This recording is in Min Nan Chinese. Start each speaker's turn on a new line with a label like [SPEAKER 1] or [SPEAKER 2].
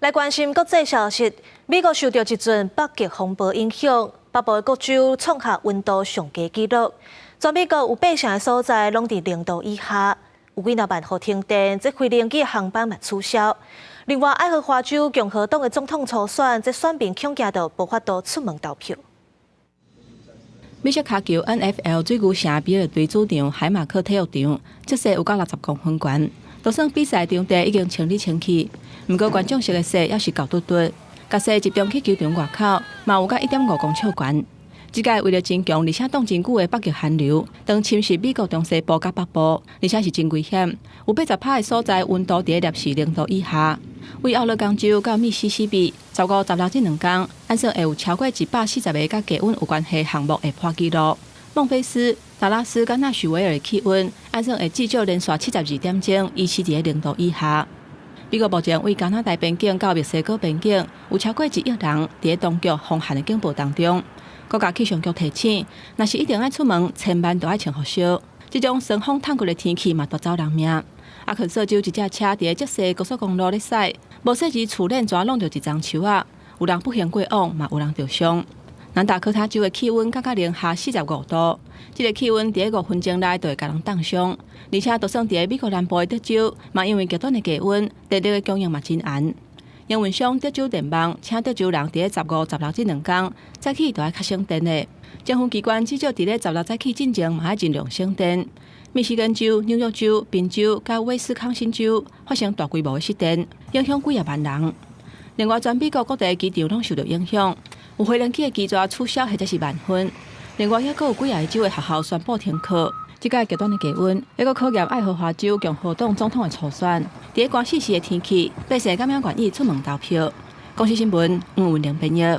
[SPEAKER 1] 來關心國際消息，美國受著一陣北極風暴影響，北部的各州創下溫度上低紀錄。全美國有八成的所在攏佇0度以下，有幾若萬戶停電，這飛行機航班嘛取消。另外，愛荷華州共和黨的總統初選，這選民恐驚著無法度出門投票。
[SPEAKER 2] 美式跤球 NFL 水牛城比爾隊主場海馬克體育場，這雪有到60公分懸，就算比賽場地已經清理清氣，毋過觀眾席的雪猶是厚嘟嘟，共雪集中去球場外口，嘛有到1.5公尺懸。這擺威力真強，而且凍真久的北極寒流，當侵襲美國中西部佮北部，而且是真危險。有80%的所在溫度佇咧攝氏0度以下。位奧勒岡州到密西西比，15、16這兩工，按算會有超過140個佮低溫有關係項目會破紀錄。孟菲斯、達拉斯佮納許維爾的氣溫，按算會至少連續72點鐘維持佇咧零度以下。美國目前位加拿大邊境到墨西哥邊境，有超過1億人佇咧當局風寒的警報當中。國家氣象局提醒，若是一定愛出門，千萬著愛穿厚衫。這種霜風燙骨的天氣嘛，奪走人命。阿肯色州一隻車佇咧積雪高速公路咧駛，無細緻厝鏈全挵著一欉樹仔，有人不幸過往，嘛有人著傷。南達科他州的氣溫降到零下45度，這個氣溫佇咧5分鐘內就會共人凍傷。而且，就算佇咧美國南部的德州，嘛因為極端的低溫，電力的供應嘛真絚。營運商德州電網請德州人佇咧15、十六這兩工早起就愛較省電的。政府機關至少佇咧十六早起進前嘛愛盡量省電。密西根州、紐約州、賓州佮威斯康辛州發生大規模的失電，影響幾仔萬人。另外，全美國各地機場攏受著影響，有飛行機的機座取消或者是慢分。另外，猶閣有幾仔個州的學校宣布停課。這擺極端的低溫，猶閣考驗愛荷華州共和黨總統的初選。佇咧寒死死的天氣，百姓敢會願意出門投票？公視新聞黃文玲編譯。